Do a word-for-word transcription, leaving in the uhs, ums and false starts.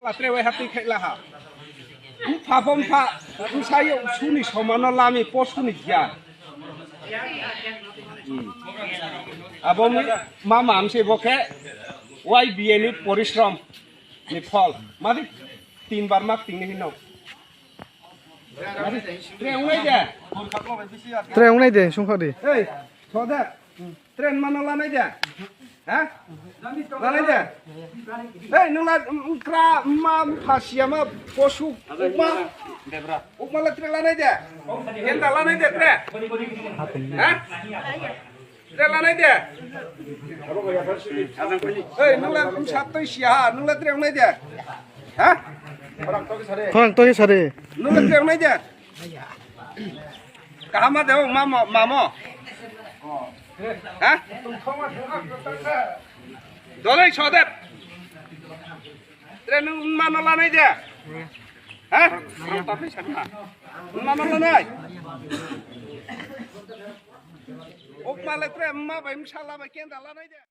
Latre wai hati khai laha. Mpha bo mpha, bwsai suni somano lami posuni giyan. Hmm. Abo mi mama amse bo khe Y B A ni porishrom ni phol. Madi tin bar mak tingni hino. Madi tre unai de. Tre unai de, sungkha di. Hey, soda. Train mano lanai de? Ha? Lanai de? Hey, nung la, mm, kra, ma, phasia ma, posu, ukma. Ukma la train lanai de? Kenda lanai de train? Ha? Train lanai de? Hey, nung la, mm, sat toi sia ha, nung la train nai de? Ha? Khorang to sare. Nung la train nai de? Kaham ma de, mamo, mamo. Ha? Dolai sodet. Tre nung mano lanai de? Ha? Mano lanai. Ok male tre ma bai msala bai kenda lanai de.